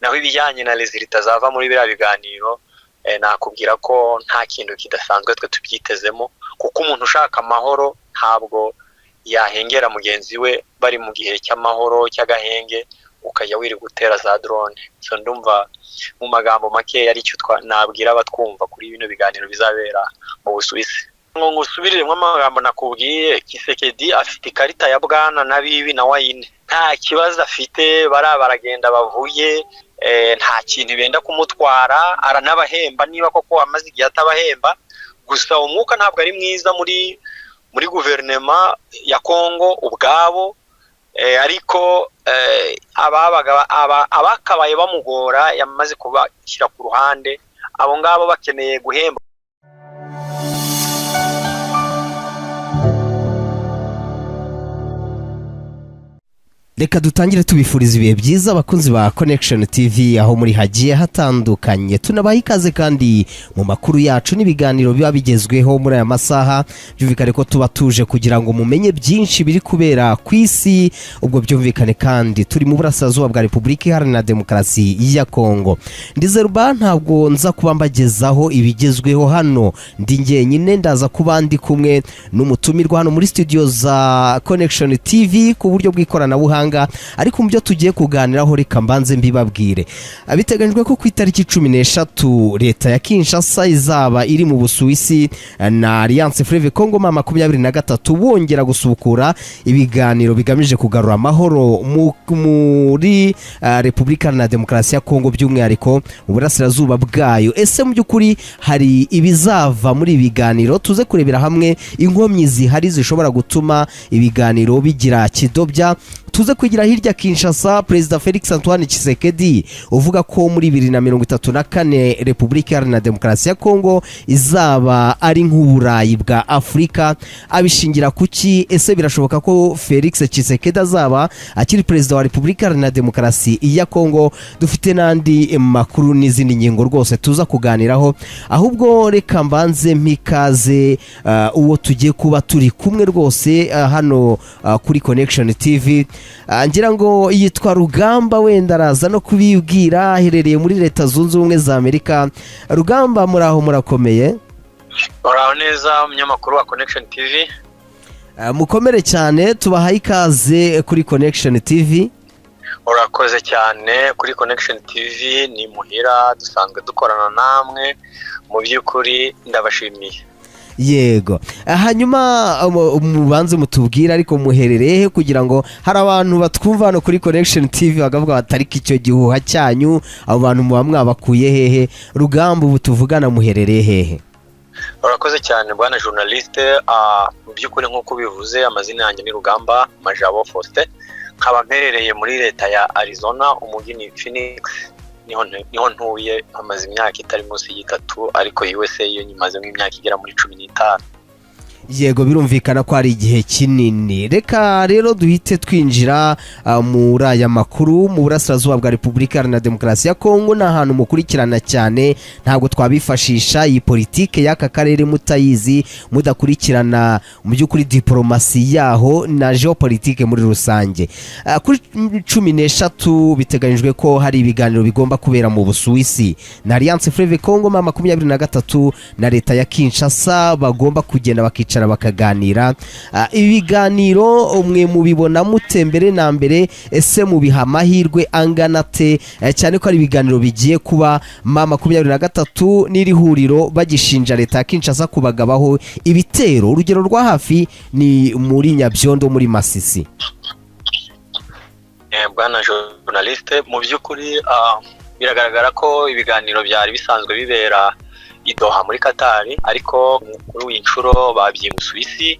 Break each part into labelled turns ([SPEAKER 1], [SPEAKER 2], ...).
[SPEAKER 1] Naho ibijyanye na résultats zava muri biriya biganiro, nakubwira ko nta kintu kidasanzwe twe tubyitezemo, kuko umuntu ushaka amahoro ntabwo yahengera mugenzi we bari mu gihe cy'amahoro, cy'agahenge, ukajya wirirwa gutera za drone. So ndumva mu magambo make ari cyo nabwira abatwumva kuri bino biganiro bizabera mu Busuwisi. Ngo ngusubiriremo amagambo nakubwiye, Tshisekedi afite ikarita ya bwana na bibi na wayine, nta kibazo afite. Bariya baragenda bavuye, nta kintu benda kumutwara, aranabahemba niba koko amaze igihe atabahemba. Gusa umwuka ntabwo ari mwiza muri guverinoma ya Kongo ubwabo, ariko abakabaye bamugora yamaze kubashyira ku ruhande. Abo ngabo bakeneye guhemba.
[SPEAKER 2] Reka dutangire tubifuriza ibihe byiza, abakunzi ba Connection TV aho muri hagiye hatandukanye. Tunabaha ikaze kandi mu makuru yacu n'ibiganiro biba bigezweho muri aya masaha. Byumvikane ko tuba tuje kugira ngo mumenye byinshi biri kubera ku isi. Ubwo byumvikane kandi turi mu burasirazuba bwa Repubulika Iharanira Demokarasi ya Kongo. Ndizerba ntabwo nza kuba mbagezaho ibigezweho hano ndi njyenyine, ndaza kuba ndi kumwe n'umutumirwa hano muri studio za Connection TV ku buryo bw'ikoranabuhanga. Ariko mu byo tugiye kuganiraho, reka mbanze mbibabwire. Biteganyijwe ko ku itariki 13 leta ya Kinshasa izaba iri mu Busuwisi na Alliance Fleuve Congo M23, bongera gusubukura ibiganiro bigamije kugarura amahoro muri Repubulika na Demokarasi ya Kongo, by'umwihariko mu burasirazuba bwayo. Ese mu by'ukuri hari ibizava muri ibi biganiro? Tuze kurebera hamwe inkomyi zihari zishobora gutuma ibiganiro bigira kidobya. Tuze kwigira hirya Kinshasa, Perezida Felix Antoine Tshisekedi uvuga ko muri 2034 Repubulika Iharanira Demokarasi ya Kongo izaba ari nk'Uburayi bwa Afurika, abishingira kuki? Ese birashoboka ko Felix Tshisekedi azaba akiri perezida wa Repubulika Iharanira Demokarasi ya Kongo? Dufite n'andi makuru n'izindi ngingo rwose tuza kuganiraho. Ahubwo reka mbanze mpikaze uwo tugiye kuba turi kumwe rwose hano kuri Connection TV. Ngira ngo yitwa Rugamba, wenda araza no kubibwira. Aherereye muri Leta Zunze Ubumwe za Amerika. Rugamba, muraho, murakomeye?
[SPEAKER 1] Uraho neza, umunyamakuru wa Connection TV.
[SPEAKER 2] Mukomere cyane, tubahaye ikaze kuri Connection TV.
[SPEAKER 1] Urakoze cyane. Kuri Connection TV ni muhira, dusanzwe dukorana namwe. Mu by'ukuri ndabashimiye.
[SPEAKER 2] Yego. Hanyuma mubanze mutubwire, ariko muherereye he, kugira ngo hari abantu batwumva hano kuri Connection TV bakavuga bati: "Ariko icyo gihuha cyanyu, abo bantu muba mwabakuye hehe?" Rugamba, ubu tuvugana muherereye hehe?
[SPEAKER 1] Urakoze cyane, bwana journaliste. Mu by'ukuri nk'uko ubivuze, amazina yanjye ni Rugamba Majabo Faustin, nkaba mperereye muri leta ya Arizona, umujyi ni Phoenix, niho ntuye. Hamaze imyaka itari munsi y'itatu, ariko USA yo nyimazemo imyaka igera muri 15.
[SPEAKER 2] Yego, birumvikana ko ari igihe kinini. Reka rero duhite twinjira muri aya makuru. Mu burasirazuba bwa Repubulika Iharanira Demokarasi ya Kongo ni ahantu mukurikirana cyane. Ntabwo twabifashisha iyi politike y'aka karere mutayizi, mudakurikirana mu by'ukuri diporomasi yaho na geopolitike muri rusange. Kuri 13 biteganyijwe ko hari ibiganiro bigomba kubera mu Busuwisi na Alliance Fleuve Congo M23 na leta ya Kinshasa, bagomba kugenda bakicara bakaganira. Ibi biganiro mwe mubibona mute mbere na mbere? Ese mubiha amahirwe angana te, cyane ko ari ibiganiro bigiye kuba M23 n'iri huriro bagishinja leta ya Kinshasa kubagabaho ibitero? Urugero rwa hafi ni muri Nyabyondo muri Masisi.
[SPEAKER 1] Bwana journaliste, mu by'ukuri biragaragara ko ibiganiro byari bisanzwe bibera i Doha muri Katari, ariko kuri iyi nshuro babyiye mu Suwisi,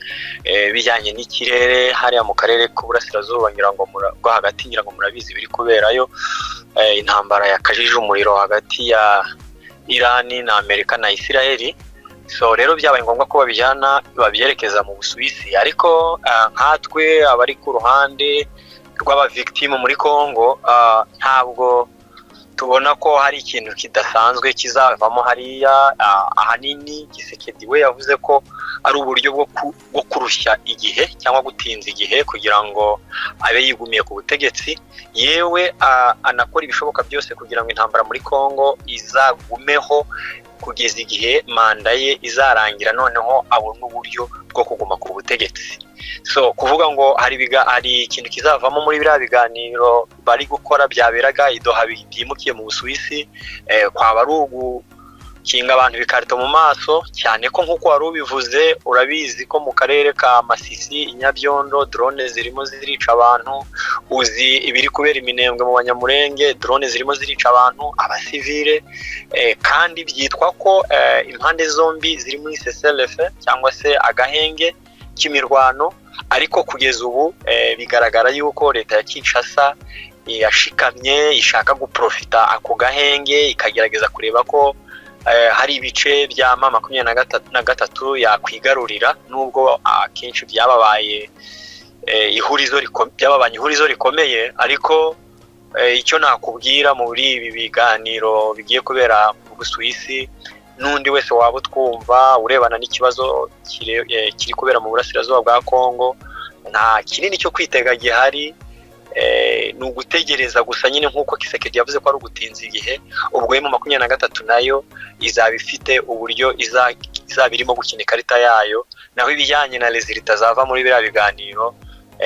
[SPEAKER 1] bijyanye n'ikirere hariya mu karere k'uburasirazuba, ngira ngo bwo hagati, ngira ngo murabizi biri kuberayo, intambara yakajije umuriro hagati ya Irani na Amerika na Isiraheli. So rero byabaye ngombwa ko babijyana, babyerekeza mu Busuwisi. Ariko nkatwe abari ku ruhande rw'aba victime muri Congo, ntabwo Tubona ko hari ikintu kidasanzwe kizavamo hariya. Ahanini Tshisekedi we yavuze ko ari uburyo bwo kurushya igihe cyangwa gutinza igihe kugira ngo abe yigumiye ku butegetsi, yewe anakora ibishoboka byose kugira ngo intambara muri Congo izagumeho kugeza igihe manda ye izarangira, noneho abone uburyo bwo kuguma ku butegetsi. So kuvuga ngo hari ikintu kizavamo muri biriya biganiro bari gukora byaberaga i Doha byimukiye mu Busuwisi, kwaba ari ugukinga abantu ibikarito mu maso, cyane ko nk'uko wari ubivuze, urabizi ko mu karere ka Masisi, i Nyabyondo, drone zirimo zirica abantu. Uzi ibiri kubera Iminembwe mu Banyamurenge, drone zirimo zirica abantu, abasivile, kandi byitwa ko impande zombi ziri muri cessez-le-feu cyangwa se agahenge k'imirwano. Ariko kugeza ubu bigaragara yuko leta ya Kinshasa yashikamye, ishaka guprofita ako gahenge, ikagerageza kureba ko hari ibice bya M 23 yakwigarurira, nubwo akenshi byababaye ihurizo byababanye ihurizo rikomeye. Ariko icyo nakubwira muri ibi biganiro bigiye kubera mu Busuwisi, n'undi wese waba utwumva urebana n'ikibazo kiri kubera mu burasirazuba bwa Kongo, nta kinini cyo kwitega gihari. Ni ugutegereza gusa nyine, nk'uko Tshisekedi yavuze ko ari ugutinza igihe. Ubwo M 23 nayo izaba ifite uburyo izaba irimo gukina ikarita yayo. Naho ibijyanye na résultats zava muri biriya biganiro,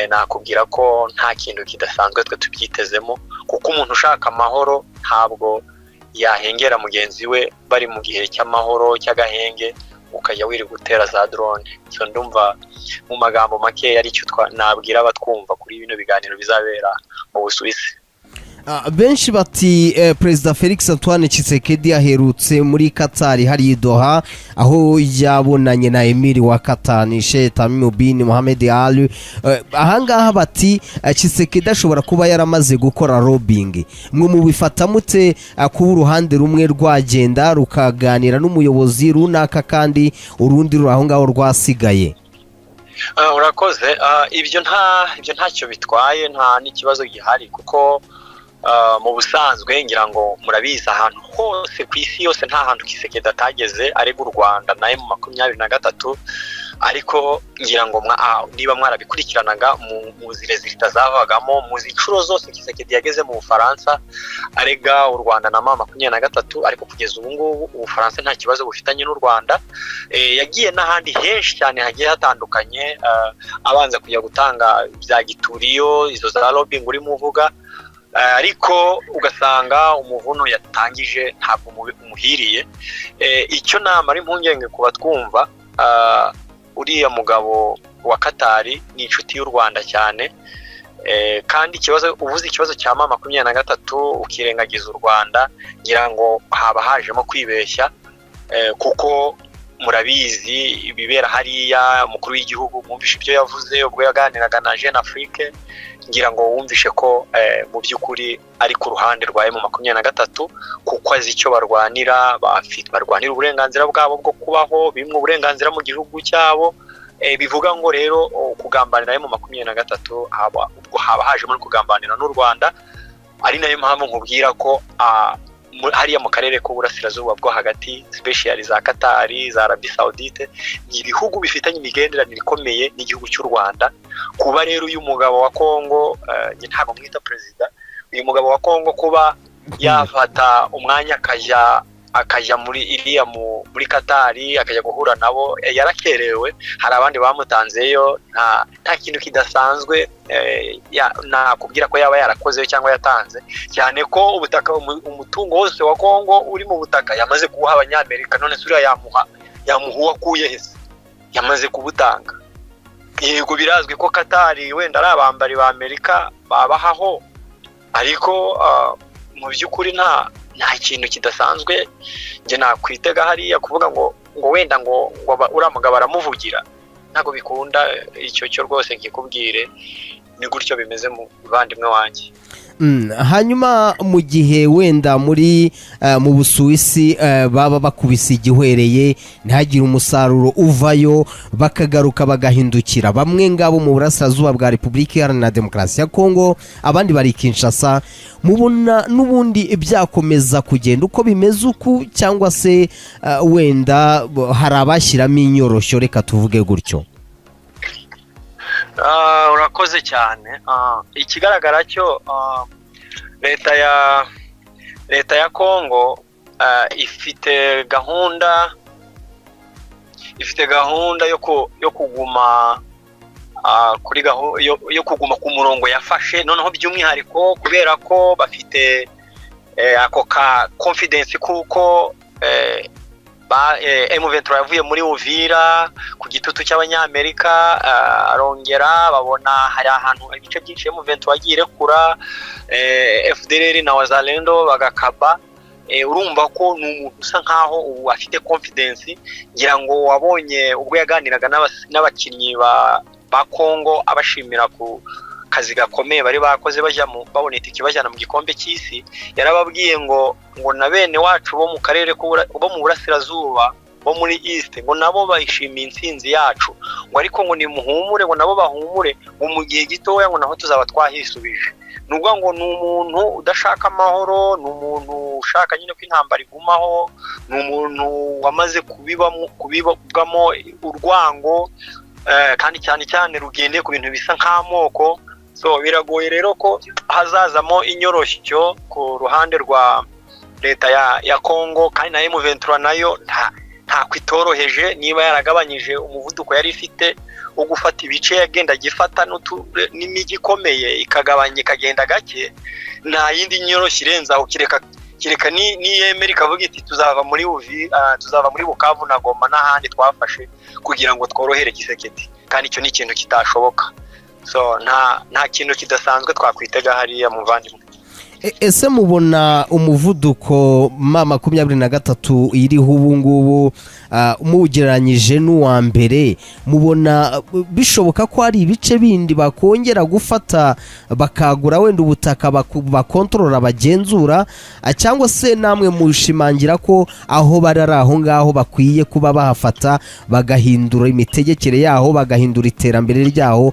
[SPEAKER 1] nakubwira ko nta kintu kidasanzwe twe tubyitezemo, kuko umuntu ushaka amahoro ntabwo yahengera mugenzi we bari mu gihe cy'amahoro, cy'agahenge, ukajya wirirwa utera za drone. So ndumva mu magambo make aricyo nabwira abatwumva kuri bino biganiro bizabera mu Busuwisi.
[SPEAKER 2] Benshi bati Perezida Felix Antoine Tshisekedi aherutse muri Qatar, hari i Doha, aho yabonanye na Emir wa Qatar, Sheikh Tamim bin Mohamed Ali. Ahangaha bati Tshisekedi ashobora kuba yaramaze gukora lobbying. Mwe mubifata mute, kuba uruhande rumwe rwagenda rukaganira n'umuyobozi runaka kandi urundi ruri aho ngaho rwasigaye?
[SPEAKER 1] Urakoze. Ibyo ntacyo bitwaye, nta n'ikibazo gihari, kuko mu busanzwe ngira ngo murabizi, ahantu hose ku isi yose nta hantu Tshisekedi atageze arega u Rwanda na M 23. Ariko ngira ngo niba mwarabikurikiranaga muzi résultats zavagamo, muzi inshuro zose Tshisekedi yageze mu Bufaransa arega u Rwanda na M 23. Ariko kugeza ubu ngubu Ubufaransa nta kibazo bufitanye n'u Rwanda. Yagiye n'ahandi henshi cyane hagiye hatandukanye, abanza kujya gutanga bya gituriyo, izo za lobbying urimo uvuga, ariko ugasanga umuvuno yatangije ntabwo umuhiriye. Icyo namara impungenge ku batwumva, uriya mugabo wa Katari ni inshuti y'u Rwanda cyane, kandi ikibazo uvuze, ikibazo cya M 23, ukirengagiza u Rwanda, ngira ngo haba hajemo kwibeshya, kuko murabizi ibibera hariya. Umukuru w'igihugu mwumvishe ibyo yavuze ubwo yaganiraga na Jeune Afrique. Ngira ngo wumvishe ko mu by'ukuri ari ku ruhande rwa M 23, kuko azi icyo barwanira. Barwanira uburenganzira bwabo bwo kubaho, bimwe uburenganzira mu gihugu cyabo. Bivuga ngo rero kugambanira M 23 ubwo haba hajemo no kugambanira n'u Rwanda, ari nayo mpamvu nkubwira ko hariya mu karere k'uburasirazuba bwo hagati, specially za Katari, za Arabie Saoudite, ni ibihugu bifitanye imigenderanire ikomeye n'igihugu cy'u Rwanda. Kuba rero uyu mugabo wa Kongo, ntabwo mwita perezida, uyu mugabo wa Kongo kuba yafata umwanya akajya muri iriya muri Katari, akajya guhura nabo, yarakerewe, hari abandi bamutanzeyo. Nta kintu kidasanzwe nakubwira ko yaba yarakozeyo cyangwa yatanze, cyane ko ubutaka, umutungo wose wa Kongo uri mu butaka yamaze kuwuha Abanyamerika. None se uriya yamuha uwo akuye he se? Yamaze kubutanga. Yego, birazwi ko Katari wenda ari abambari ba Amerika babahaho, ariko mu by'ukuri nta kintu kidasanzwe njye nakwitega hariya. Kuvuga ngo wenda ngo uriya mugabo aramuvugira, ntabwo bikunda. Icyo cyo rwose nkikubwire, ni gutyo bimeze mu bavandimwe wanjye.
[SPEAKER 2] Hanyuma mu gihe wenda muri mu Busuwisi baba bakubise igihwereye, ntihagire umusaruro uvayo, bakagaruka bagahindukira, bamwe ngabo mu burasirazuba bwa Repubulika Iharanira Demokarasi ya Kongo, abandi bari i Kinshasa, mubona n'ubundi byakomeza kugenda uko bimeze uku, cyangwa se wenda hari abashyiramo inyoroshyo, reka tuvuge gutyo?
[SPEAKER 1] Urakoze cyane. Ikigaragara cyo, leta ya Kongo ifite gahunda yo kuguma kuri yo kuguma ku murongo yafashe. Noneho by'umwihariko kubera ko bafite ako ka confidence kuko ba M23 yavuye muri Uvira ku gitutu cy'Abanyamerika, arongera babona hari ahantu ibice byinshi M23 yagiye irekura, FDLR na Wazalendo bagakaba. Urumva ko ni umuntu usa nkaho ubu afite confidence. Ngira ngo wabonye ubwo yaganiraga n'abakinnyi ba Congo, abashimira ku kazi gakomeye bari bakoze, bajya mu babona itike bajyana mu gikombe cy'isi, yarababwiye ngo na bene wacu bo mu karere bo mu burasirazuba, bo muri East, ngo nabo bayishimiye intsinzi yacu, ngo ariko ngo nimuhumure, ngo nabo bahumure, ngo mu gihe gitoya ngo naho tuzaba twahisubije. Ni ukuvuga ngo ni umuntu udashaka amahoro, ni umuntu ushaka nyine ko intambara igumaho, ni umuntu wamaze kubibwamo urwango, kandi cyane cyane rugendeye ku bintu bisa nk'amoko. So biragoye rero ko hazazamo inyoroshyo ku ruhande rwa leta ya Congo. Kandi na M23 nayo ntako itoroheje. Niba yaragabanyije umuvuduko yari ifite wo gufata ibice, yagenda agifata n'imijyi ikomeye, ikagabanya ikagenda gake, nta yindi nyoroshyo irenze aho, kereka niyemera ikavuga iti tuzava muri Bukavu na Goma n'ahandi twafashe kugira ngo tworohere Tshisekedi, kandi icyo ni ikintu kitashoboka. So nta kintu kidasanzwe twakwitega hariya, muvandimwe.
[SPEAKER 2] Ese mubona umuvuduko M23 iriho ubu ngubu, muwugereranyije n'uwa mbere, mubona bishoboka ko hari ibice bindi bakongera gufata, bakagura wenda ubutaka bakontorora, bagenzura, cyangwa se namwe mushimangira ko aho bari ari aho ngaho bakwiye kuba bahafata, bagahindura imitegekere yaho, bagahindura iterambere ryaho,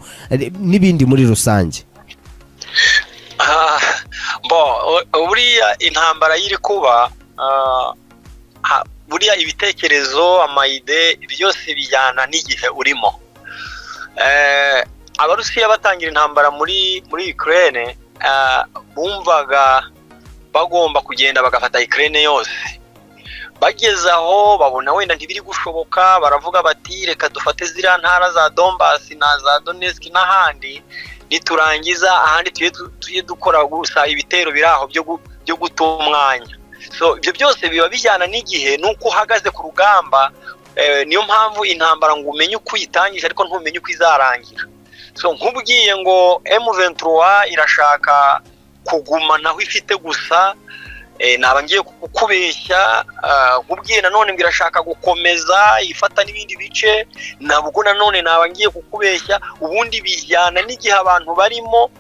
[SPEAKER 2] n'ibindi muri rusange?
[SPEAKER 1] Bo buriya intambara y'iri kuba, buriya ibitekerezo, ama idées, byose bijyana n'igihe urimo. Abarusiya batangira intambara muri Ukraine, bumvaga bagomba kugenda bagafata Ukraine yose. Bageze aho babona wenda ntibiri gushoboka, baravuga bati: "Reka dufate ziriya ntara za Donbass na za Donetsk n'ahandi, niturangiza ahandi tujye dukora gusa ibitero biri aho byo guta umwanya." So ibyo byose biba bijyana n'igihe n'uko uhagaze ku rugamba. Niyo mpamvu intambara ngo umenye uko uyitangije ariko ntumenye uko izarangira. So nkubwiye ngo M23 irashaka kuguma naho ifite gusa, naba ngiye kukubeshya. Nkubwiye nanone ngo irashaka gukomeza ifata n'ibindi bice, nabwo nanone naba ngiye kukubeshya. Ubundi bijyana n'igihe abantu barimo,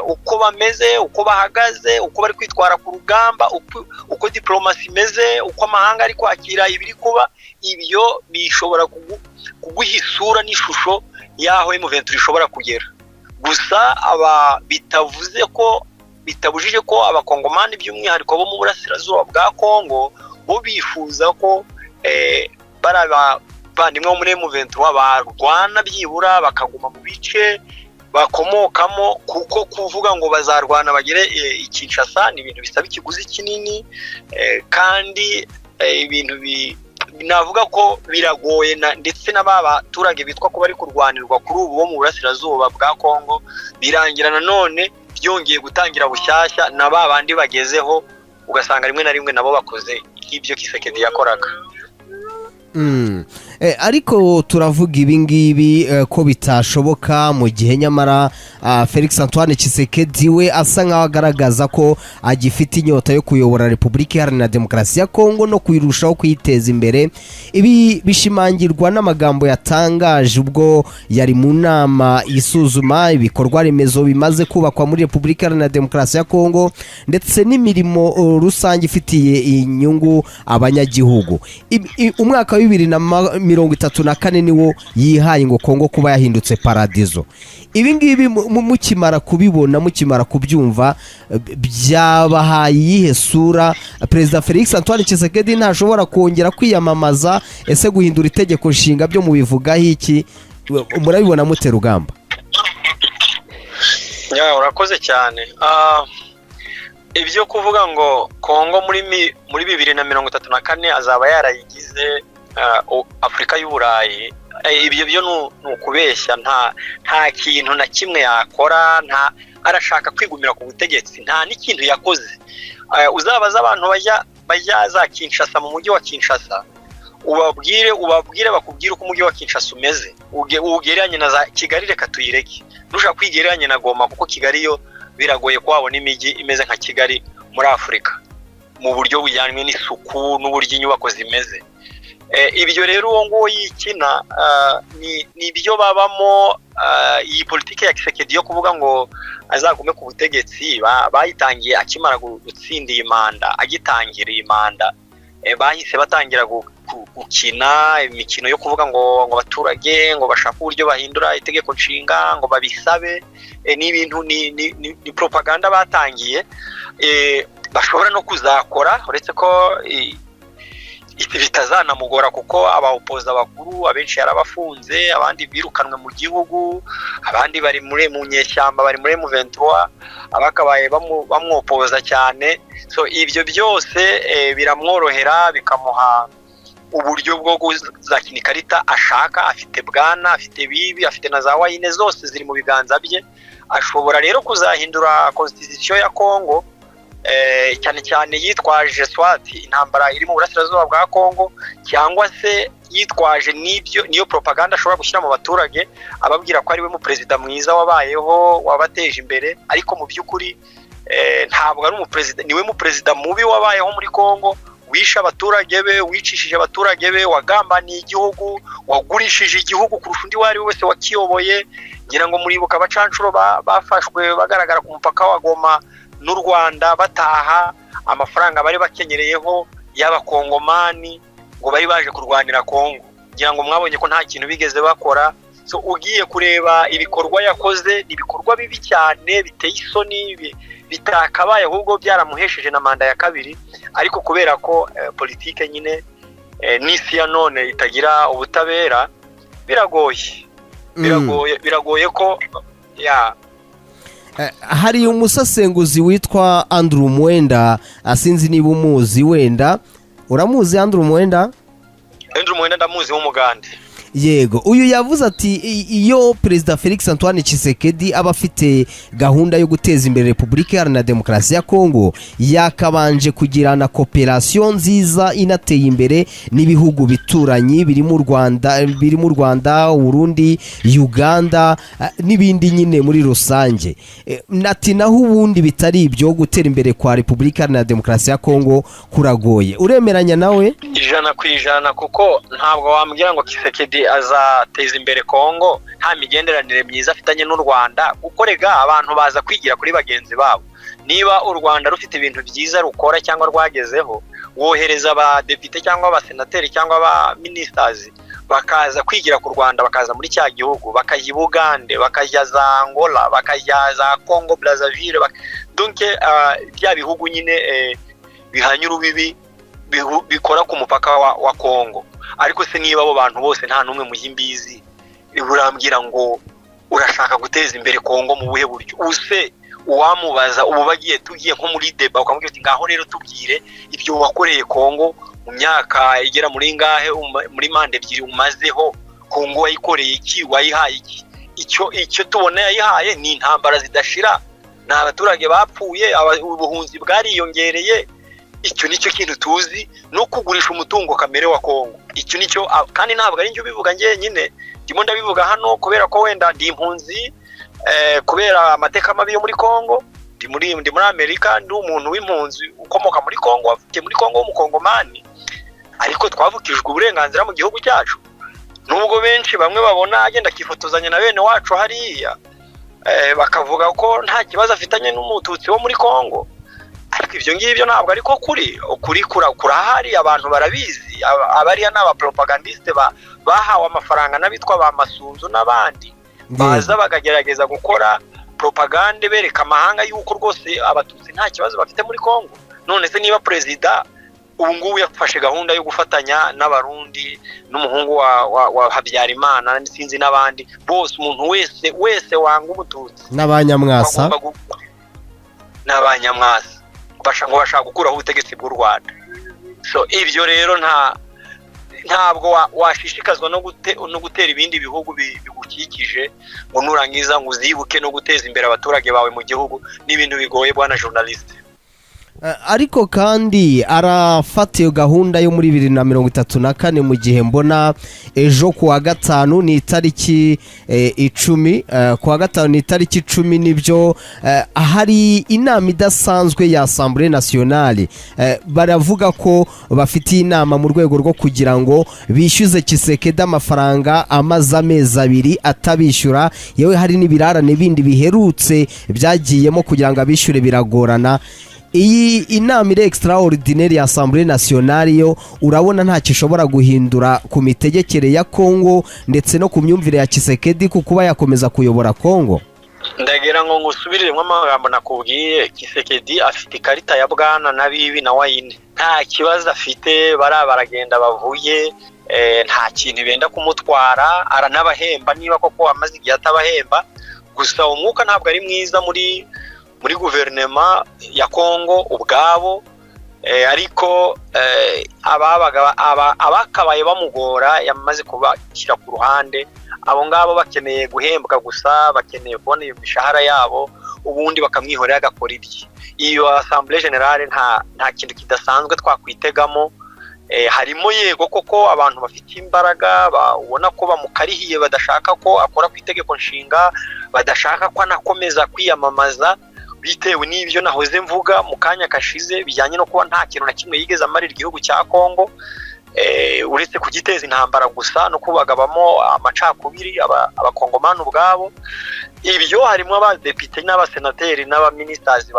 [SPEAKER 1] uko bameze, uko bahagaze, uko bari kwitwara ku rugamba, uko diporomasi imeze, uko amahanga ari kwakira ibiri kuba. Ibyo bishobora kuguha isura n'ishusho y'aho M23 ishobora kugera. Gusa aba bitavuze ko bitabujije ko Abakongomani, by'umwihariko bo mu burasirazuba bwa Kongo, bo bifuza ko bari abavandimwe bo muri M23 barwana byibura bakaguma mu bice bakomokamo, kuko kuvuga ngo bazarwana bagere i Kinshasa ni ibintu bisaba ikiguzi kinini, kandi ibintu navuga ko biragoye. Ndetse na ba baturage bitwa ko bari kurwanirwa kuri ubu bo mu burasirazuba bwa Kongo, birangira nanone byongeye gutangira bushyashya, na ba bandi bagezeho ugasanga rimwe na rimwe nabo bakoze nk'ibyo Tshisekedi yakoraga.
[SPEAKER 2] Ariko turavuga ibi ngibi ko bitashoboka mu gihe nyamara Felix Antoine Tshisekedi we asa nkaho agaragaza ko agifite inyota yo kuyobora Repubulika Iharanira Demokarasi ya Kongo no kuyirushaho kuyiteza imbere. Ibi bishimangirwa n'amagambo yatangaje ubwo yari mu nama isuzuma ibikorwa remezo bimaze kubakwa muri Repubulika Iharanira Demokarasi ya Kongo ndetse n'imirimo rusange ifitiye inyungu abanyagihugu. Umwaka wa 2034 niwo yihaye ngo Kongo kuba yahindutse paradizo. Ibi ngibi mukimara kubibona, mukimara kubyumva, byabahaye iyihe sura? Perezida Felix Antoine Tshisekedi ntashobora kongera kwiyamamaza. Ese guhindura itegeko nshinga byo mubivugaho iki? Murabibona mute, Rugamba?
[SPEAKER 1] Ya, urakoze cyane. Ibyo kuvuga ngo Kongo muri 2034 azaba yarayigize Afurika y'Uburayi, ibyo byo ni ukubeshya. Nta kintu na kimwe yakora. Nta arashaka kwigumira ku butegetsi, nta n'ikintu yakoze. Uzabaza abantu bajya za Kinshasa, mu mujyi wa Kinshasa, ubabwire bakubwire uko umujyi wa Kinshasa umeze, ugereranye na za Kigali. Reka tuyireke, ntushaka kwigereranya na Goma, kuko Kigali yo biragoye ko wabona imijyi imeze nka Kigali muri Afurika mu buryo bujyanye n'isuku n'uburyo inyubako zimeze. Ibyo rero uwo nguwo yikina ni ibyo babamo. Iyi politiki ya Tshisekedi yo kuvuga ngo azagume ku butegetsi bayitangiye akimara gutsinda iyi manda. Agitangira iyi manda, bahise batangira gukina imikino yo kuvuga ngo abaturage ngo bashake uburyo bahindura itegeko nshinga, ngo babisabe. Ni ibintu ni propaganda batangiye, bashobora no kuzakora, uretse ko bitazanamugora, kuko abawopoza bakuru abenshi yarabafunze, abandi birukanwe mu gihugu, abandi bari muri mu nyeshyamba, bari muri M23, abakabaye bamwopoza cyane. So ibyo byose biramworohera, bikamuha uburyo bwo kuzakina ikarita ashaka. Afite bwana, afite bibi, afite na za wayine, zose ziri mu biganza bye. Ashobora rero kuzahindura constitution ya Congo, cyane cyane yitwaje soit intambara iri mu burasirazuba bwa Congo, cyangwa se yitwaje n'ibyo niyo propaganda ashobora gushyira mu baturage, ababwira ko ari we mu perezida mwiza wabayeho, wabateje imbere. Ariko mu by'ukuri ntabwo ari umuperezida, niwe mu perezida mubi wabayeho muri Congo, wishe abaturage be, wicishije abaturage be, wagambaniye igihugu, wagurishije igihugu kurusha undi uwo ari we wese wakiyoboye. Ngira ngo muribuka abacanshuro bafashwe bagaragara ku mupaka wa Goma n'u Rwanda, bataha amafaranga bari bakenyereyeho y'abakongomani ngo bari baje kurwanira Kongo. Ngira ngo mwabonye ko nta kintu bigeze bakora. So ugiye kureba ibikorwa yakoze, ni ibikorwa bibi cyane biteye isoni, bitakabaye ahubwo byaramuhesheje na manda ya kabiri. Ariko kubera ko politike nyine n'isi ya none itagira ubutabera, biragoye, biragoye ko ya
[SPEAKER 2] Hari umusesenguzi witwa Andrew Mwenda, sinzi niba umuzi wenda. Uramuzi Andrew Mwenda?
[SPEAKER 1] Andrew Mwenda ndamuzi, w'umugande.
[SPEAKER 2] Yego, uyu yavuze ati iyo Perezida Felix Antoine Tshisekedi aba afite gahunda yo guteza imbere Repubulika Iharanira Demokarasi ya Kongo, yakabanje kugirana coopération nziza inateye imbere n'ibihugu bituranyi birimo u Rwanda, Uburundi, Uganda n'ibindi nyine muri rusange. Ati naho ubundi bitari ibyo, gutera imbere kwa Repubulika Iharanira Demokarasi ya Kongo kuragoye. Uremeranya nawe?
[SPEAKER 1] 100%, kuko ntabwo wambwira ngo Tshisekedi azateza imbere Kongo nta migenderanire myiza afitanye n'u Rwanda, kuko rega abantu baza kwigira kuri bagenzi babo. Niba u Rwanda rufite ibintu byiza rukora cyangwa rwagezeho, wohereza abadepite cyangwa abasenateri cyangwa aba ministers bakaza kwigira ku Rwanda, bakaza muri cya gihugu, bakajya i Bugande, bakajya za Angola, bakajya za Congo Brazzaville, donc bya bihugu nyine bihanye urubibi, bikora ku mupaka wa Kongo. Ariko se niba abo bantu bose nta n'umwe mujya imbizi, urambwira ngo urashaka guteza imbere Kongo mu buhe buryo? Use uwamubaza ubu, bagiye tugiye nko muri débat, ukamubwira uti: "Ngaho rero tubwire ibyo wakoreye Kongo mu myaka igera muri ngahe, muri manda ebyiri umazeho, Kongo wayikoreye iki, wayihaye iki?" Icyo tubona yayihaye ni intambara zidashira, ni abaturage bapfuye, ubuhunzi bwariyongereye. Icyo nicyo kintu tuzi, no kugurisha umutungo kamere wa Kongo. Icyo nicyo, kandi ntabwo ari njye ubivuga njyenyine. Ndimo ndabivuga hano kubera ko wenda ndi impunzi, kubera amateka mabi yo muri Kongo. Ndi muri Amerika, ndi umuntu w'impunzi ukomoka muri Kongo, wavukiye muri Kongo, w'umukongomani, ariko twavukijwe uburenganzira mu gihugu cyacu. Nubwo benshi bamwe babona agenda akifotozanya na bene wacu hariya, bakavuga ko nta kibazo afitanye n'umututsi wo muri Kongo, ariko ibyo ngibyo ntabwo ariko kuri. Ukuri kurahari, abantu barabizi. Abariya ni abaporopagandisite bahawe amafaranga n'abitwa ba Masunzu n'abandi, baza bakagerageza gukora propagande bereka amahanga yuko rwose abatutsi nta kibazo bafite muri Kongo. None se niba perezida ubu ngubu yafashe gahunda yo gufatanya n'abarundi n'umuhungu wa Habyarimana, sinzi n'abandi bose, umuntu wese wese wanga umututsi
[SPEAKER 2] n'abanyamwasa,
[SPEAKER 1] n'abanyamwasa, ngo bashaka gukuraho ubutegetsi bw'u Rwanda. So ibyo rero ntabwo washishikazwa no gutera ibindi bihugu bigukikije ngo nurangiza ngo uzibuke no guteza imbere abaturage bawe mu gihugu. Ni ibintu bigoye, bwana journaliste.
[SPEAKER 2] Ariko kandi arafata iyo gahunda yo muri 2034, mu gihe mbona ejo ku wa gatanu ni itariki 10, ku wa gatanu ni itariki 10, nibyo, hari inama idasanzwe ya Assemblée Nationale. Baravuga ko bafitiye inama mu rwego rwo kugira ngo bishyuze Tshisekedi amafaranga amaze amezi 2 atabishyura. Yewe, hari n'ibirarane bindi biherutse byagiyemo kugira ngo abishyure biragorana. Iyi inama iri extraordinaire ya Assemblée Nationale yo urabona ntacyo ishobora guhindura ku mitegekere ya Congo ndetse no ku myumvire ya Tshisekedi ku kuba yakomeza kuyobora Congo?
[SPEAKER 1] Ndagira ngo ngusubiriremo amagambo nakubwiye. Tshisekedi afite ikarita ya bwana na bibi na wayine, nta kibazo afite. Bariya baragenda bavuye, nta kintu benda kumutwara, aranabahemba niba koko amaze igihe atabahemba. Gusa umwuka ntabwo ari mwiza muri guverinoma ya Kongo ubwabo, ariko abakabaye bamugora yamaze kubashyira ku ruhande. Abo ngabo bakeneye guhembwa gusa, bakeneye kubona iyo mishahara yabo, ubundi bakamwihorera agakora ibye. Iyo assemblée générale nta kintu kidasanzwe twakwitegamo. Harimo yego koko abantu bafite imbaraga, ubona ko bamukarihiye, badashaka ko akora ku itegeko nshinga, badashaka ko anakomeza kwiyamamaza, bitewe n'ibyo nahoze mvuga mu kanya kashize bijyanye no kuba nta kintu na kimwe yigeze amarira igihugu cya Kongo, uretse kugiteza intambara gusa no kubagabamo amacakubiri abakongomani ubwabo. Ibyo harimo abadepite n'abasenateri n'abaminisitazi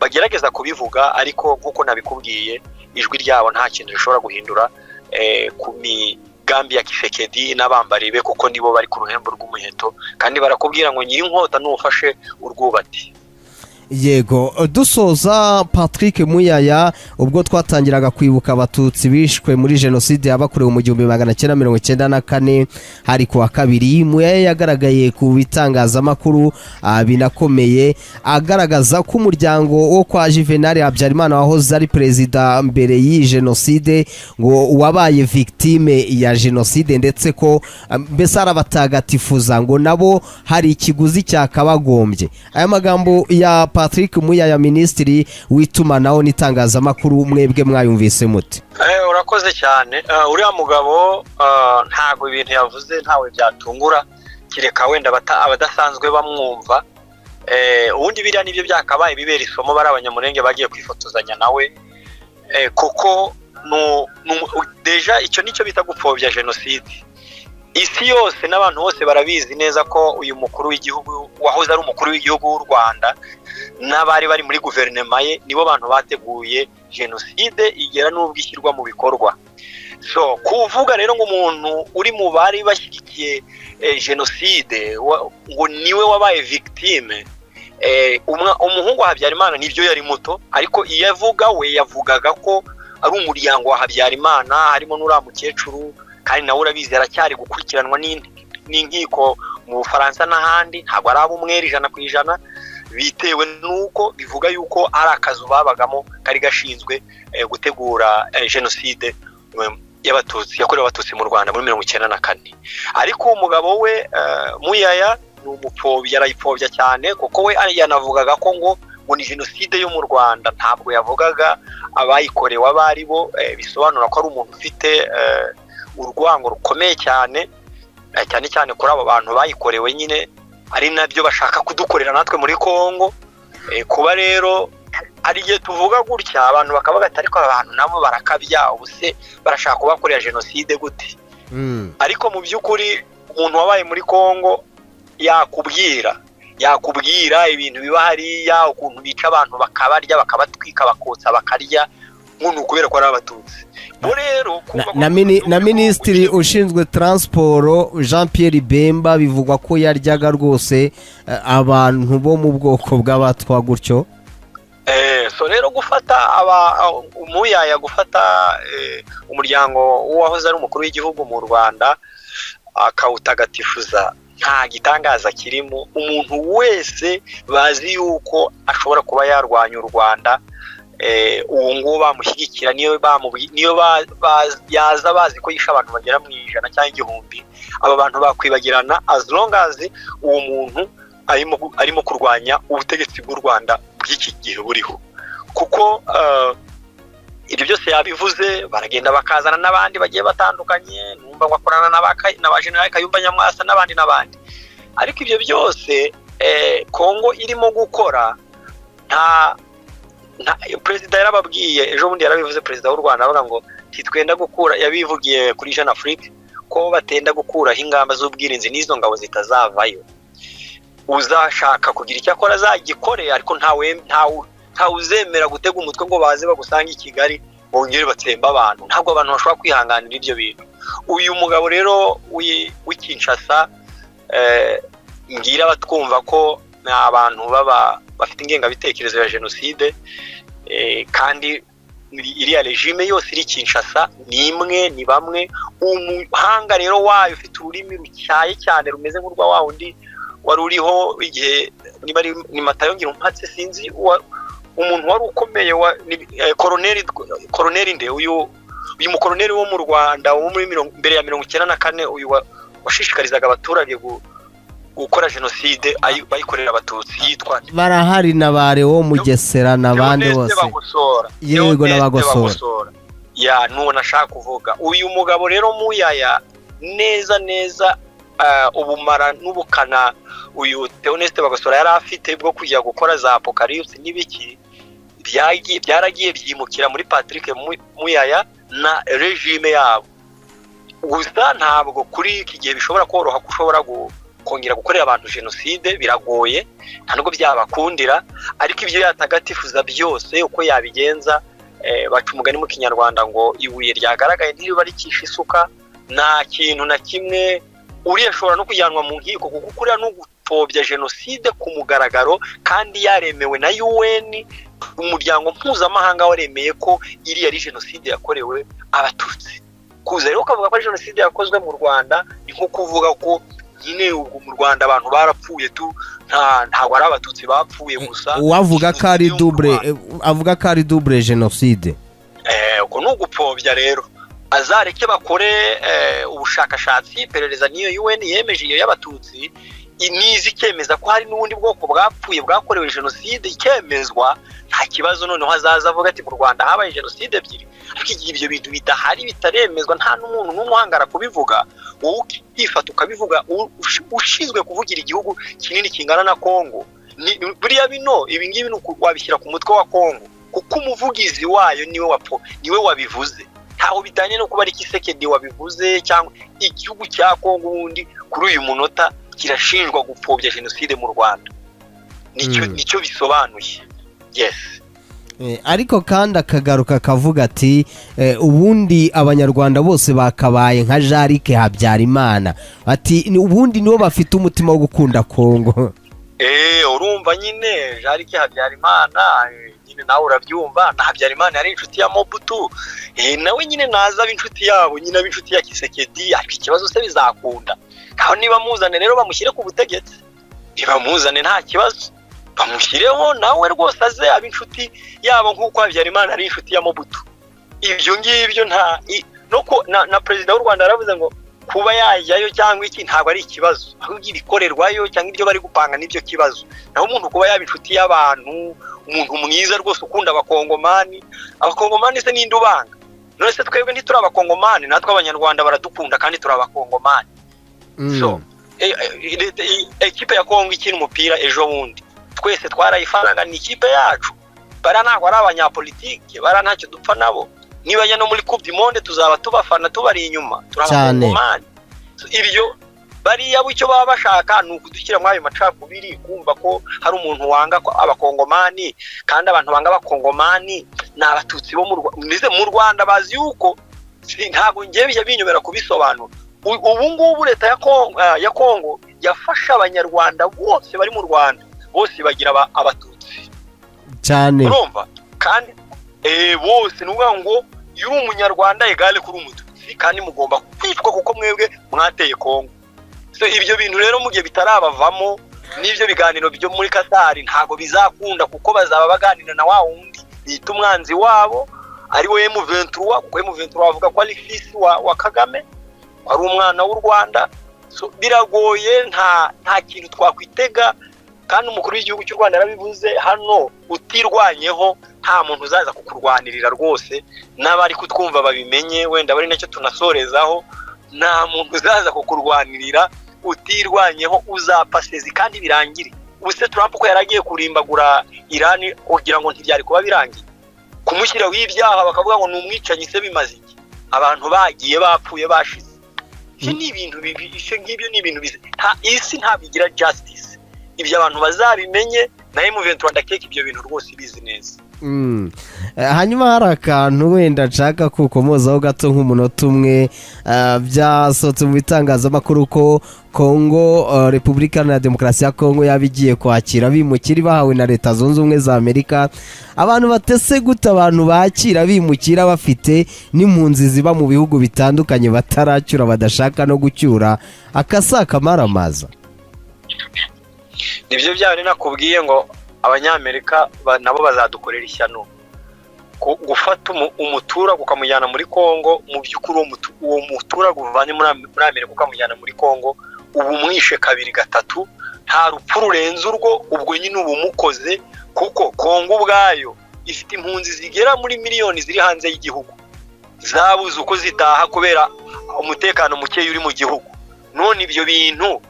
[SPEAKER 1] bagerageza kubivuga, ariko nk'uko nabikubwiye, ijwi ryabo nta kintu rishobora guhindura ku migambi ya Tshisekedi n'abambari be, kuko nibo bari ku ruhembe rw'umuheto, kandi barakubwira ngo nyiri inkota n'ufashe urwubati.
[SPEAKER 2] Yego, dusoza, Patrick Muyaya, ubwo twatangiraga kwibuka abatutsi bishwe muri jenoside yabakorewe mu 1994, hari ku wa kabiri, Muyaya yagaragaye ku bitangazamakuru binakomeye, agaragaza ko umuryango wo kwa Juvenal Habyarimana wahoze ari perezida mbere y'iyi jenoside ngo wabaye victime ya jenoside, ndetse ko mbese arabatagatifuza, ngo nabo hari ikiguzi cyakabagombye. Aya magambo ya Patrick Muyaya, minisitiri w'itumanaho n'itangazamakuru, mwebwe mwayumvise mute?
[SPEAKER 1] Urakoze cyane. Uriya mugabo ntabwo ibintu yavuze ntawe byatungura, kereka wenda abadasanzwe bamwumva. Ubundi biriya nibyo byakabaye bibera isomo bari abanyamurenge bagiye kwifotozanya nawe, kuko déjà icyo nicyo bita gupfobya jenoside. Isi yose n'abantu bose barabizi neza ko uyu mukuru w'igihugu wahoze ari umukuru w'igihugu w'u Rwanda n'abari bari muri guverinoma ye nibo bantu bateguye jenoside igera n'ubwo ishyirwa mu bikorwa. So kuvuga rero ngo umuntu uri mu bari bashyigikiye jenoside ngo niwe wabaye victime, umuhungu wa Habyarimana nibyo yari muto, ariko iyo avuga we yavugaga ko ari umuryango wa Habyarimana, harimo n'uriya mukecuru, kandi nawe urabizi aracyari gukurikiranwa n'inkiko mu Bufaransa n'ahandi, ntabwo araba umwere 100%, bitewe n'uko bivuga yuko ari akazu babagamo kari gashinzwe gutegura jenoside y'abatutsi yakorewe abatutsi mu Rwanda muri 94. Ariko uwo mugabo we Muyaya ni umupfobya, arayipfobya cyane, kuko we yanavugaga ko ngo ngo ni jenoside yo mu Rwanda, ntabwo yavugaga abayikorewe abo ari bo. Bisobanura ko ari umuntu ufite urwango rukomeye cyane, cyane cyane kuri abo bantu bayikorewe nyine, ari nabyo bashaka kudukorera natwe muri Kongo. Kuba rero hari igihe tuvuga gutya abantu bakavuga ati ariko aba bantu nabo barakabya, ubu se barashaka kubakorera jenoside gute? Ariko mu by'ukuri umuntu wabaye muri Kongo yakubwira ibintu biba hariya, ukuntu bica abantu bakabarya, bakabatwika, bakotsa, bakarya, ngo ni ukubera ko ari Abatutsi. Bo rero kumva ko
[SPEAKER 2] Na minisitiri ushinzwe transport Jean Pierre Bemba bivugwa ko yaryaga rwose abantu bo mu bwoko bw'Abatwa gutyo.
[SPEAKER 1] So rero gufata aba umuyaya, gufata umuryango w'uwahoze ari umukuru w'igihugu mu Rwanda akawutagatifuza, nta gitangaza kirimo. Umuntu wese bazi yuko ashobora kuba yarwanya u Rwanda, uwo nguwo bamushyigikira, niyo yaza bazi ko yishe abantu bagera mu 100 cyangwa 1000, aba bantu bakwibagirana as long as uwo muntu arimo kurwanya ubutegetsi bw'u Rwanda bw'iki gihe buriho, kuko ibyo byose yabivuze, baragenda bakazana n'abandi bagiye batandukanye, numva ngo akorana na ba General Kayumba Nyamwasa n'abandi n'abandi. Ariko ibyo byose Kongo irimo gukora, nta perezida yarababwiye ejo bundi, yarabivuze perezida w'u Rwanda avuga ngo ntitwenda gukura, yabivugiye kuri Jeune Afrique ko batenda gukuraho ingamba z'ubwirinzi n'izo ngabo zitazavayo. Uzashaka kugira icyo akora azagikore, ariko ntawe uzemera gutega umutwe ngo baze bagusange i Kigali bongere batsembe abantu. Ntabwo abantu bashobora kwihanganira ibyo bintu. Uyu mugabo rero w'i Kinshasa, mbwira abatwumva ko ni abantu baba bafite ingengabitekerezo ya jenoside, kandi iriya régime yose iri Kinshasa ni imwe, ni bamwe. Umuhanga rero wayo ufite ururimi rutyaye cyane rumeze nk'urwa wa wundi wari uriho igihe, niba ari ni Matayo Ngirumpatse, sinzi, umuntu wari ukomeye wa koroneri nde, uyu mukoroneri wo mu Rwanda wo muri mbere ya 94, uyu washishikarizaga abaturage gukora jenoside bayikorera Abatutsi, yitwa nde?
[SPEAKER 2] Barahari na ba Lewo Mugesera n'abandi
[SPEAKER 1] Theoneste
[SPEAKER 2] bose.
[SPEAKER 1] Bagosora.
[SPEAKER 2] Yego,
[SPEAKER 1] Theoneste
[SPEAKER 2] n'Abagosora.
[SPEAKER 1] Bagosora. Ya, nuwo nashaka kuvuga. Uyu mugabo rero Muyaya, neza neza, ubumara n'ubukana uyu Theoneste Bagosora yari afite bwo kujya gukora za apocalypse n'ibiki, byaragiye byimukira muri Patrick Muyaya na régime yabo. Gusa ntabwo kuri iki gihe bishobora koroha ko ushobora kongera gukorera abantu jenoside, biragoye, nta nubwo byabakundira. Ariko ibyo yatagatifuza byose, uko yabigenza, baca umugani mu Kinyarwanda ngo ibuye ryagaragaye ntiriba rikisha isuka. Nta kintu na kimwe, uriya ashobora no kujyanwa mu nkiko, kuko kuriya ni ugupfobya jenoside ku mugaragaro kandi yaremewe na UN, umuryango mpuzamahanga waremeye ko iriya ari jenoside yakorewe Abatutsi. Kuza rero ukavuga ko ari jenoside yakozwe mu Rwanda ni nko kuvuga ko nyine ubwo mu Rwanda abantu barapfuye tu, ntabwo ari Abatutsi bapfuye gusa.
[SPEAKER 2] Uwavuga ko ari
[SPEAKER 1] Jenoside yo mu
[SPEAKER 2] double
[SPEAKER 1] Rwanda.
[SPEAKER 2] Avuga ko ari double génocide.
[SPEAKER 1] Uko ni ugupfobya rero. Azareke bakore ubushakashatsi, iperereza, n'iyo UN yemeje iyo y'Abatutsi niza ikemeza ko hari n'ubundi bwoko bwapfuye bwakorewe jenoside, ikemezwa, nta kibazo. Noneho azaza avuga ati mu Rwanda habaye jenoside ebyiri. Ariko igihe ibyo bintu bidahari, bitaremezwa, nta n'umuntu n'umwe uhangara kubivuga, wowe ukifata ukabivuga, ushinzwe kuvugira igihugu kinini kingana na Kongo, buriya bino ibi ngibi ni wabishyira ku mutwe wa Kongo, kuko umuvugizi wayo niwe wapfo, niwe wabivuze. Ntaho bijyanye no kuba ari Tshisekedi wabivuze cyangwa igihugu cya Kongo. Ubundi kuri uyu munota kirashinjwa gupfobya jenoside mu Rwanda, nicyo nicyo bisobanuye, yes.
[SPEAKER 2] Ariko kandi akagaruka akavuga ati ubundi Abanyarwanda bose bakabaye nka Jarike Habyarimana, ati ubundi nibo bafite umutima wo gukunda Kongo.
[SPEAKER 1] Urumva nyine Jarike Habyarimana, nyine nawe urabyumva, na Habyarimana yari inshuti ya Mobutu. Nawe nyine naza aba inshuti yabo, nyine aba inshuti ya Tshisekedi. Ariko ikibazo se bizakunda? Aho niba muzane rero bamushyire ku butegetsi, nibamuzane nta kibazo, bamushyireho nawe rwose aze aba inshuti yabo nk'uko Habyarimana ari inshuti ya Mobutu. Ibyo ngibyo nta no ko na perezida w'u Rwanda yaravuze ngo Kuba yajyayo cyangwa iki ntabwo ari ikibazo, ahubwo ibikorerwayo cyangwa ibyo bari gupanga nibyo kibazo. Naho umuntu kuba yaba inshuti y'abantu, umuntu mwiza rwose ukunda Abakongomani, Abakongomani se ninde ubanga? None se twebwe ntituri Abakongomani? Natwe Abanyarwanda baradukunda kandi turi Abakongomani. So ekipe ya Kongo ikina umupira ejo bundi, twese twarayifanaga, ni ikipe yacu. Bariya ntabwo ari abanyapolitike, bariya ntacyo dupfa nabo. Nibajya no muri Coupe du Monde tuzaba tubafana, tubari inyuma, turi Abakongomani. So, ibyo bariya bo icyo baba bashaka ni ukudushyira muri ayo macakubiri, kumva ko hari umuntu wanga ko Abakongomani, kandi abantu banga Abakongomani ni Abatutsi bo mu Rwanda. Mbese mu Rwanda bazi yuko ntabwo ngiye bijya binyobera kubisobanura. Ubu ngubu leta ya Kongo yafashe Abanyarwanda bose bari mu Rwanda bose bagira Abatutsi. Urumva kandi bose ni ukuvuga ngo iyo uri Umunyarwanda égale kuri Umututsi, kandi mugomba kwicwa kuko mwebwe mwateye Kongo. So ibyo bintu rero mu gihe bitarabavamo, n'ibyo biganiro byo muri Katari ntabwo bizakunda, kuko bazaba baganira na wa wundi bita umwanzi wabo, ari we M23, kuko M23 bavuga ko ari fils wa Kagame, ko ari umwana w'u Rwanda. So, biragoye, nta kintu twakwitega. Kandi umukuru w'igihugu cy'u Rwanda yarabivuze hano: utirwanyeho nta muntu uzaza kukurwanirira rwose. N'abari kutwumva babimenye, wenda bari nacyo tunasorezaho: nta muntu uzaza kukurwanirira utirwanyeho, uzapfa sezi kandi birangire. Ubu se Trump ko yari agiye kurimbagura Irani, kugira ngo ntibyari kuba birangiye? Kumushyiraho ibyaha bakavuga ngo ni umwicanyi se bimaze iki, abantu bagiye bapfuye bashize? Ibyo ni ibintu bibi, ibyo ngibyo ni ibintu nta isi ntabwo igira justice. Ibyo abantu bazabimenye, na M23 ndakeka ibyo bintu rwose ibizi neza.
[SPEAKER 2] Hanyuma hari akantu wenda nshaka kukomozaho gato nk'umunota umwe. Byasohotse mu bitangazamakuru ko Kongo, Repubulika Iharanira Demokarasi ya Kongo yaba igiye kwakira abimukira bahawe na Leta Zunze Ubumwe za Amerika. Abantu batese gute abantu bakira abimukira bafite n'impunzi ziba mu bihugu bitandukanye bataracyura, badashaka no gucyura? Akasa akamaramaza.
[SPEAKER 1] Nibyo bya bindi nakubwiye ngo Abanyamerika nabo bazadukorera ishyano. Gufata umuturage ukamujyana muri Kongo, mu by'ukuri uwo muturage uvanye muri Amerika ukamujyana muri Kongo, uba umwishe kabiri gatatu. Nta rupfu rurenze urwo, ubwo nyine uba umukoze, kuko Kongo ubwayo ifite impunzi zigera muri miliyoni ziri hanze y'igihugu, zabuze uko zitaha kubera umutekano mukeya uri mu gihugu. None ibyo bintu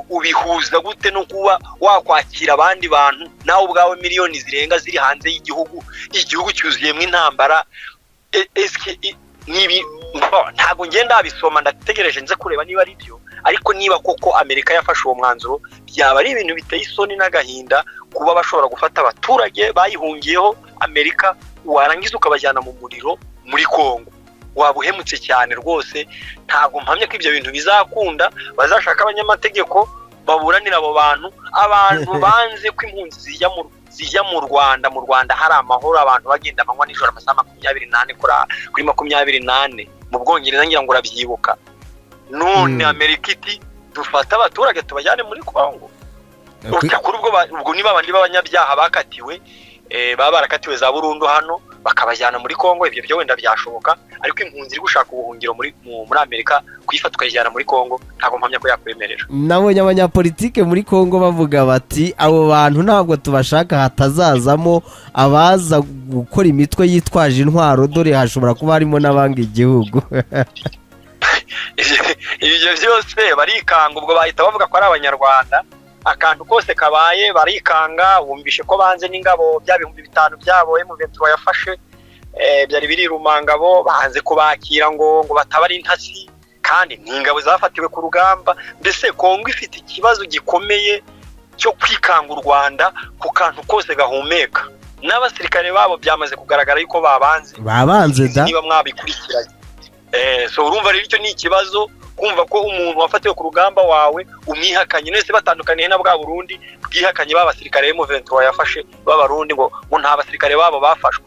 [SPEAKER 1] ubihuza gute no kuba wakwakira abandi bantu, nawe ubwawe miliyoni zirenga ziri hanze y'igihugu, igihugu cyuzuyemo intambara? Eske ntabwo ngenda ndabisoma, ndategereje nze kureba niba ari byo. Ariko niba koko Amerika yafashe uwo mwanzuro, byaba ari ibintu biteye isoni n'agahinda kuba bashobora gufata abaturage bayihungiyeho Amerika, warangiza ukabajyana mu muriro muri Kongo. Waba uhemutse cyane rwose. Ntabwo mpamya ko ibyo bintu bizakunda. Bazashaka abanyamategeko baburanira abo bantu. Abantu banze ko impunzi zijya mu Rwanda, mu Rwanda hari amahoro, abantu bagenda amanywa nijoro, amasaha 24 kuri 24. Mu Bwongereza ngira ngo urabyibuka. None Amerika iti dufate abaturage tubajyane muri Kongo. Kuri ubwo niba abandi b'abanyabyaha bakatiwe, baba barakatiwe za burundu hano, bakabajyana muri Kongo, ibyo byo wenda byashoboka. Ariko impunzi iri gushaka ubuhungiro muri Amerika, kuyifata ukayijyana muri Kongo, ntabwo mpamya ko yakwemerera.
[SPEAKER 2] Nabonye abanyapolitike muri Kongo bavuga bati abo bantu ntabwo tubashaka, hatazazamo abaza gukora imitwe yitwaje intwaro, dore hashobora kuba harimo n'abanga igihugu.
[SPEAKER 1] Ibyo byose barikanga, ubwo bahita bavuga ko ari Abanyarwanda. Akantu kose kabaye barikanga. Wumvishe ko banze n'ingabo, bya 5000 byabo M23 yafashe, byari biri Rumangabo, banze kubakira ngo bataba ari intasi, kandi ni ingabo zafatiwe ku rugamba. Mbese Kongo ifite ikibazo gikomeye cyo kwikanga u Rwanda ku kantu kose gahumeka. N'abasirikare babo byamaze kugaragara yuko babanze.
[SPEAKER 2] Babanze da.
[SPEAKER 1] Niba mwabikurikiranye. So urumva rero icyo ni ikibazo, kumva ko umuntu wafatiwe ku rugamba wawe umwihakanye. Nese batandukaniye na bwa Burundi bwihakanye ba basirikare M23 yafashe b'Abarundi, ngo nta basirikare babo bafashwe?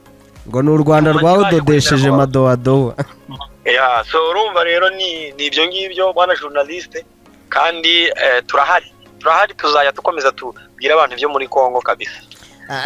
[SPEAKER 2] Ngo ni u Rwanda rwawudodesheje madowadowa.
[SPEAKER 1] Yeah, so urumva rero ni ibyo ngibyo, bwana journaliste. Kandi turahari, tuzajya dukomeza tubwire abantu ibyo muri Kongo kabisa.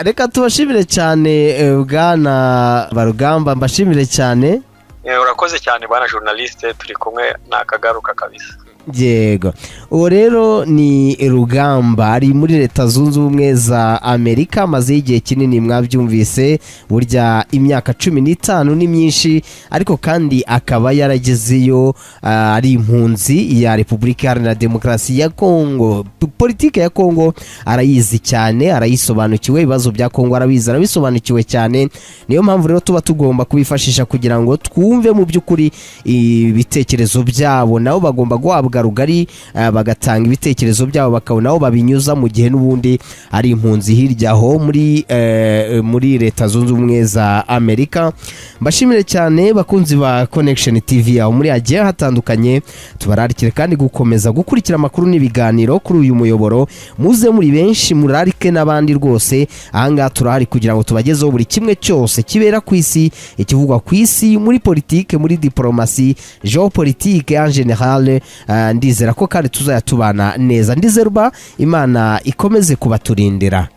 [SPEAKER 2] Reka tubashimire cyane, bwana Barugamba, mbashimire cyane.
[SPEAKER 1] Urakoze cyane, bwana journaliste, turi kumwe, nakagaruka kabisa.
[SPEAKER 2] Yego, uwo rero ni Rugamba, ari muri Leta Zunze Ubumwe za Amerika, amazeho igihe kinini, mwabyumvise. Burya imyaka 15 ni myinshi, ariko kandi akaba yaragezeyo ari impunzi ya Repubulika Iharanira Demokarasi ya Kongo. Politike ya Kongo arayizi cyane, arayisobanukiwe, ibibazo bya Kongo arabizi, arabisobanukiwe cyane. Niyo mpamvu rero tuba tugomba kubifashisha kugira ngo twumve mu by'ukuri ibitekerezo byabo. Nabo bagomba guhabwa rugari, bagatanga ibitekerezo byabo, bakabona aho babinyuza mu gihe n'ubundi ari impunzi hirya aho muri Leta Zunze Ubumwe za Amerika. Mbashimire cyane, bakunzi ba Connection TV aho muri hagiye hatandukanye. Tubararikire kandi gukomeza gukurikira amakuru n'ibiganiro kuri uyu muyoboro. Muze muri benshi, murarike n'abandi rwose. Ahangaha turahari kugira ngo tubagezeho buri kimwe cyose kibera ku isi, ikivugwa ku isi muri politike, muri diporomasi, géopolitique en général. Ndizera ko kandi tuzajya tubana neza. Ndizerwa Imana ikomeze kubaturindira.